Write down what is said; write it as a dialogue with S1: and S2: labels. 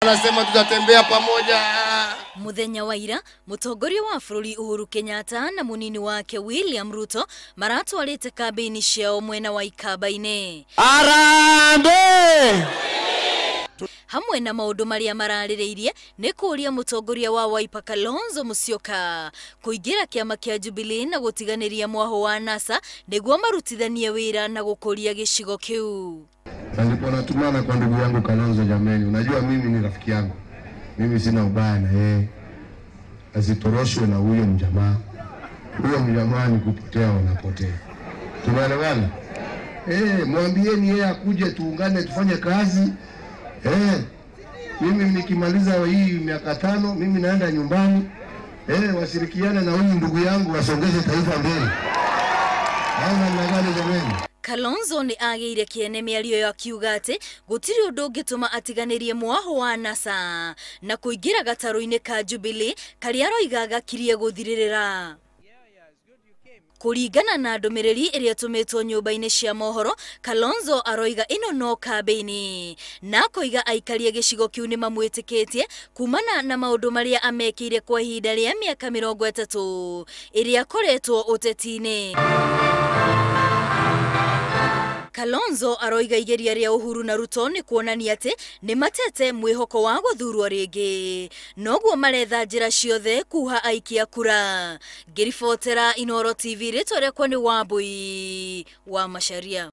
S1: Anasema tutatembea pamoja.
S2: Muthenya wa ira mutongoria wa bururi Uhuru Kenyatta na munini wake William Ruto maratwarite kambĩini ciao mwena wa Ikamba-inĩ.
S3: Harambee!
S2: Hamwe na maundu maria mararĩrĩirie nĩ kũũria mũtongoria wa Wiper Kalonzo Musyoka kũingĩra kĩama kĩa Jubilee na gũtiganĩria mwahũ wa NASA nĩguo marutithanie wĩra na gũkũria gĩcigo kĩu.
S1: Na nilikuwa natumana kwa ndugu yangu Kalonzo, jameni, unajua mimi ni rafiki yangu, mimi sina ubaya na yeye, asitoroshwe na huyo mjamaa. Huyo mjamaa ni kupotea, wanapotea. Tunaelewana? Mwambieni yeye akuje, tuungane, tufanye kazi. Mimi nikimaliza hii miaka 5 mimi naenda nyumbani. Washirikiane na huyu ndugu yangu wasongeze taifa mbele. Hauna namna gani jameni?
S2: Kalonzo nĩ agĩire kĩene mĩario ĩyo akiuga atĩ gũtirĩ ũndũ ũngĩtũma atiganĩrie mwahũ wa NASA na kũingĩra gatarũ-inĩ ka Jubilee karĩa aroiga gakirie gũthirĩrĩra. Kũringana na ndũmĩrĩri ĩrĩa ĩtũmĩtwo nyũmba-inĩ cia mohoro, Kalonzo aroiga ĩno no kambĩini na akoiga aikaria gĩcigo kĩu nĩ mamwĩtĩkĩtie kumana na maũndũ marĩa amekĩire kwa ihinda rĩa mĩaka 30 ĩrĩa akoretwo ũteti-inĩ. Kalonzo aroiga igeria rĩa Uhuru na Ruto nĩ kuonania atĩ nĩ matete mwĩhoko wa gũthurwo rĩngĩ, noguo maretha njĩra ciothe kuha aikia kura. Ngĩribotera Inooro TV, rĩtwa rĩakwa nĩ Wambui wa Macharia.